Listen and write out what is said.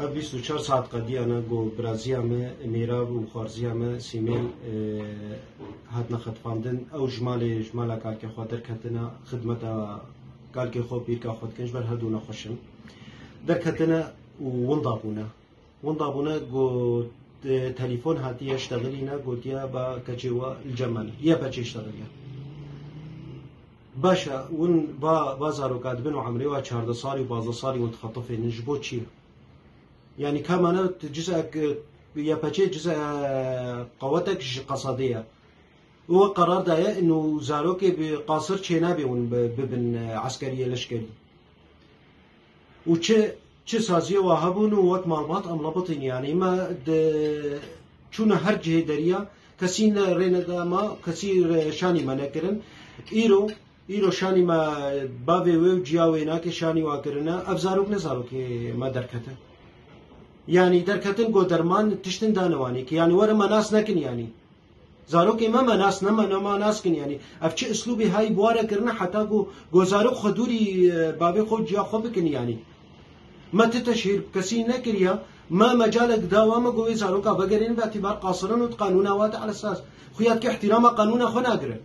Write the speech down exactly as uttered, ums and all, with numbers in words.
Ev bîst û çar saet qediyane ku biraziya me Mîrav û xwarziya me Sîmêl, e, hatine xetfandin. Ew ji malê, ji mala kalkê xwe derketine, xidmeta kalkê xwe, pîrka xwe dikin, ji ber her du nexweş in. Derketine û winda bûne. Winda bûne, got, e, telefon hatiye, ştexilîne, gotiye, ba keçê we li cem me ne. Y P Ç ştexiliye. Baş e, hûn va, va zaroka dibin û emrê wa çardeh salî û pazdeh salî hûn dixetifênin, ji bo çi ye? Yanî ka mane tu cizek, e, Y P Ç cizek, e, qewetek ji qesedê ye. Û we qerar daye, inu zarokê bi qasir çênabê hûn bi-, bibin, e, eskeriyê leşkerî. Û çi, çi saziyê wa hebûn û wek malbat em lebitîn, yanî me di, çûne her cihê deriya, kesî ne rê neda me, kesî re-, şanî me nekirin. Îro, îro şanî me bavê wê û ciya wê nake, şanî wa kirine. Ev zarok ne zarokê me derkete. Yanî derketin go derman tiştin dane wanê ki, yanî were me nas nekin yanî. Zarokê me, me nas ne, me ne, me nas kin, yanî ev çi islûbî hay bi wa re kirine, heta ku, ku zarok xwe dûrî, e, bavê xwe û ciya xwe bikin, yanî me ti teşhîr bi kesî nekiriya, me mecalek dawa me ku wê zaroka vegerînin, be tîbar qasirin û di qanûna wa de elesas. Xuya dike îhtîrama qanûna xwe nagire.